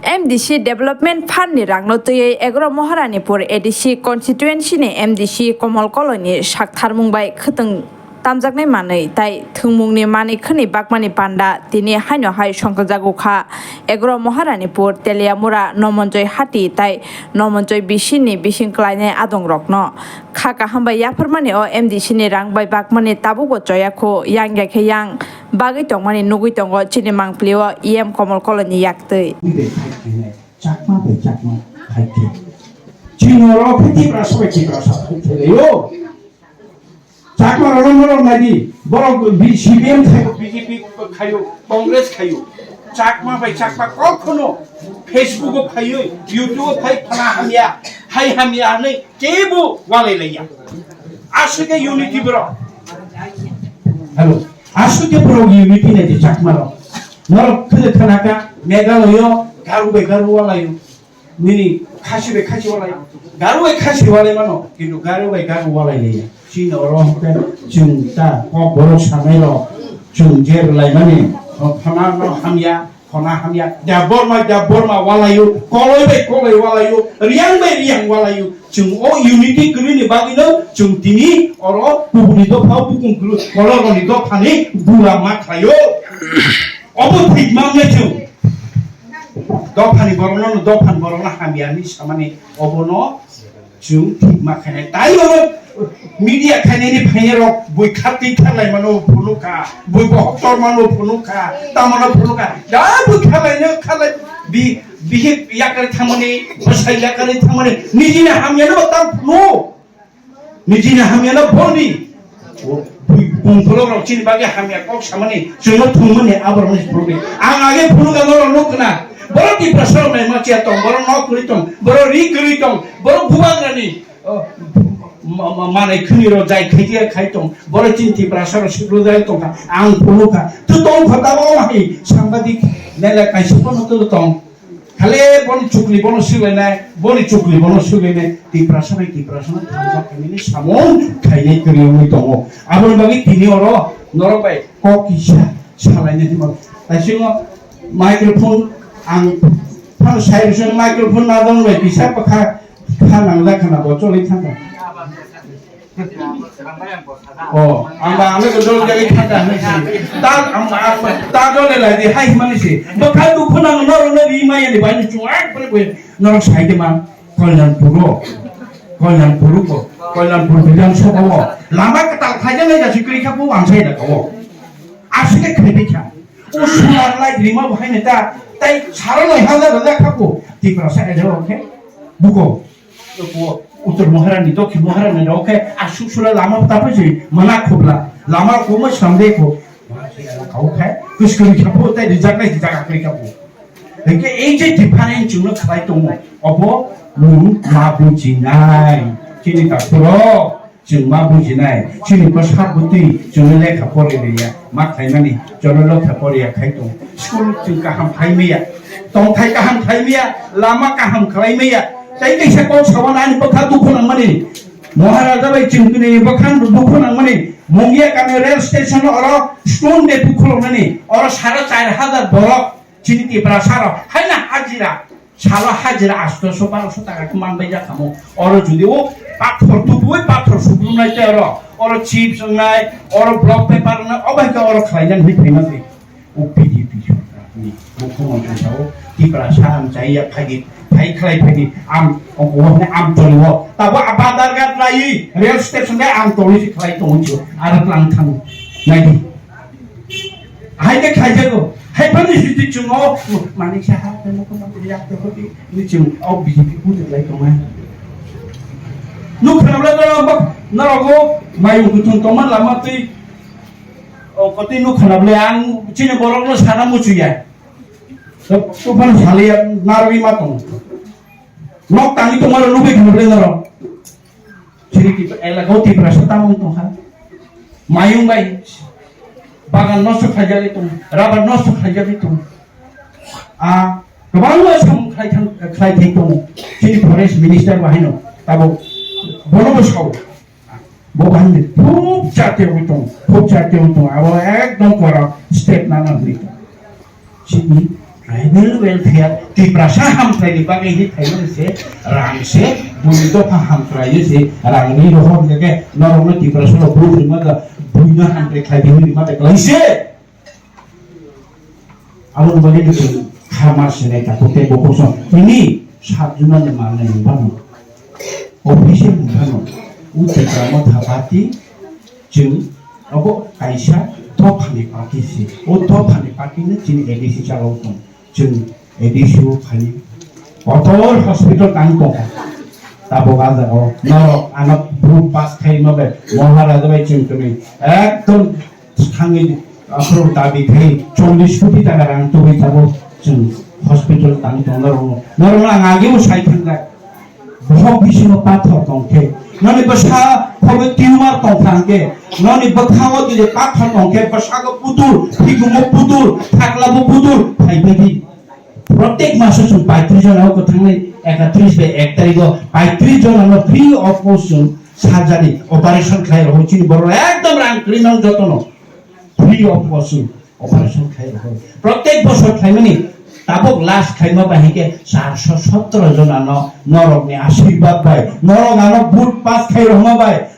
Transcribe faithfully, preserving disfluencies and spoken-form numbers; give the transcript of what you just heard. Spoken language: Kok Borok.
M D C Development Fund ni rangno twiwi Egro Moharanipur A D C constituency ni M D C Komol Koloi ni saktharmung bai khwtwng tamjaknai manwi tai thwngmungni manwi khwnwi bakmani panda tini haino hai songkhajago kha. Egro Moharanipur, Teliamura, Nomonjoi Hati tai Nomonjoi bisi ni bising klainai adongrokno kha kaham bai yapharmani o M D C ni rang bai bakmani tabukbo choya kho, yang ya khe yang bagwi tongmani nugwi tongo chini mangpili o E M Komol Koloi ni yaktwi. Chakma bai chakma hai khe. Chini oro khe Tiprasa bai Tiprasa hai khe laio. Chakma rok no norok nai di, borok B-, C P M khayo, B J P khayo, Congress khayo. Chakma bai chakma kokhono Facebook o phaiwi, YouTube o phai phana hamya, hai hamya hinwi kebo walai laiya. Aswk khe unity borok. Hello. Aswk khe borok unity nai di chakma rok. Norok khwlai khana kha Meghalaya o Garo bai Garo walaio. Nini Khasi bai Khasi walai, Garo bai Khasi walai mano, kintu Garo bai Garo walai liya. Chini oro hwnkhe chwng ta kok borok sanai rok, chwng je rwlai mani, o khona no hamya, khona hamya, Debbarma, Debbarma walaio, Koloi bai Koloi walaio, Riyang bai Riyang walaio. Chwng o unity kwrwini bagwino chwng tini oro kubuni dopha o bukung kwrwi, Koloroni dophani bula ma khlaio. Obo thik mangya chwng. Dophani borokno, dophani borokno hamya hinwi samani obono chwng thik ma khainai. Tai oro media khainani phainai rok bui kha twi kha lai mano phunuk kha, bui bohok tor mano phunuk kha, tamano phunuk kha. Da bui kha lai no kha lai bi, bihik yakari thangmani, bwsai yakari thangmani, nijini hamya no tam phunuk. Nijini hamya no phunuk di. Bui bung phunuk rok chini bagwi hamya kok samani, chwngno thwngmani aborokni phunuk di. Ang age phunuk ang norok nuk khna. Borok Tiprasa rok nai ma chiya tong, borok nok kwrwi tong, borok ri kwrwi tong, borok bubagrani, oh, ma-, ma-, manai khwni rok jai khai tiya khai tong, borok chini Tiprasa rok suklo jai tong kha. Ang phunuk kha. Tu tong kha tabo hai sambadik nela kaisa phano tu tong. Khale boni chukli bono swlainai, boni chukli bono swlainai, Tiprasa bai Tiprasa no thansa khainani samung khainai kwrwi wngwi tongo. Aboni bagwi tini oro norok bai kok kisa salainai hwnba. Taisingo microphone ang phano sai rwsano microphone nadon bai kisa bwkha kha nangjak khana bo choli thangkha. Oh, ang ba ang ko dol jagi thangkha hinwi si. Ta ang ba ang ba ta dol le lai di hai himani si. Bo khai du khuna no no ri ma yani bai ni chung ai pore pore norok sai de ma. Kalyanpur o. Kalyanpur ko. Kalyanpur Bidhan Sabha o. Lama ka tal khai de lai ja si kri kha bu ang sai da ko. Asike khai de kha. O solar light rima bo hai ne ta. Tai sara lai ha da da kha ko. Tiprasa e de o khe. Buko. Bo Uttor Maharani, Dokhin Maharani rok khe aswk sura lama tapui se mana khobla, lama koma samde ko. Kau khe kuskuri khapo tai rijak nai rijak akri khapo. Hingke ei je difference chwngno khlai tongo, obo nwng ma bujinai. Chini takhurok chwng ma bujinai, chini bwsa bwtwi chwngno lekha pori riya. Ma khlaimani, jono lokha poriya khai tong. School chwng kaham khai maya. Tongthai kaham khai maya, lama kaham khlai maya. Tai kaisa kok sawan ani bwkha dukhu nangmani. Maharaja bai chwng kini bwkha dukhu nangmani. Mungia kami rail station oro stone de dukhu nangmani. Oro sara char hajar borok chini Tiprasa rok. Haina hajira. Salo hajira astoso baroso taka khe manbai jakha mo. Oro jodi o pathor tubui pathor subrumnai tei oro, oro chips wngnai, oro block paper wngnai, o bai khe oro khlainani hinwi phaima se. O B J P sorkarni mukhyamantri sao Tiprasa ang chaya phaidi, phai khlai phaidi, ang ongkho hwnwi ang tolio. Tabo a Badarghat laiwi rail station bai ang tolwi se khlai tongo, aro tlang thang naidi. Hai khe khaijago. Hai phano siti chwng o manik saha tei nokho mantri yak tei hoti ni chwng o B J P buji lai tongnai. Nuk khana bwle norok bak, norok o mayung kuthung tongma lama twi o kotwi nuk khana bwle ang chini borok no sana muchuya. To, to phano saliya narwi ma tong. Nok tangwi tongma rok nugwi khana bwle norok. Chini Tipra, elaka o Tiprasa tamung tongkha. Mayung bai bagan nosto khlaijagwi tongo, rubber nosto khlaijagwi tongo. A kwbangma samung khlai thang, khlai thai tongo. Chini forest minister bo haino tabo bono bo sao. Bo bahai ni khub jatiyawi tongo, khub jatiyawi tongo. Abo ekdom kora step nana hwnwi tongo. Chini Tribal welfare, Tiprasa hamkraini bagwi hi khaimani se, rang se, bui dopha hamkraini se, rang ri rohor jage, norokno Tiprasa no bui rima da, buino hamkrai khlai di rima da klai se. Aboni bagwi ni chwng kharmar sinai ta kute bo kosong. Ini sat juna ni manai ni bano. Official ni bano. Utai kamo thapati chwng abo kaisa dophani party si. O dophani party ni chini A D C chalao tong. Chwng A D C o phai. Kotor hospital tang tong. Tabok a jaga o. Norok ano bru pass khai no be. Maharaja bai chwng tumi. Ekdom Thangwi aphuru dabi khai chollish koti taka rang tubui tabuk chwng hospital tang tong norokno. Norokno ang ageo sai thangnai. Bohok bisingo pathor tong khe, noni bwsa khobo tumor tong thang khe, noni bwkhango jodi pathor tong khe, bwsago putul, phikumo putul, thaklabo putul, phaibaidi. Protek maso chwng paitris jona o kwthangnai, ekatris bai ek tarikh o paitris jona no free of cost chwng surgery operation khlai rw chini borok ekdom rang kwrwi no jotono free of cost chwng operation khlai rw. Protek bosor khlaimani tabuk last khlaima bai hinkhe charso sotro jona no norokni ashirbad bai norok ano vote pass khai rwma bai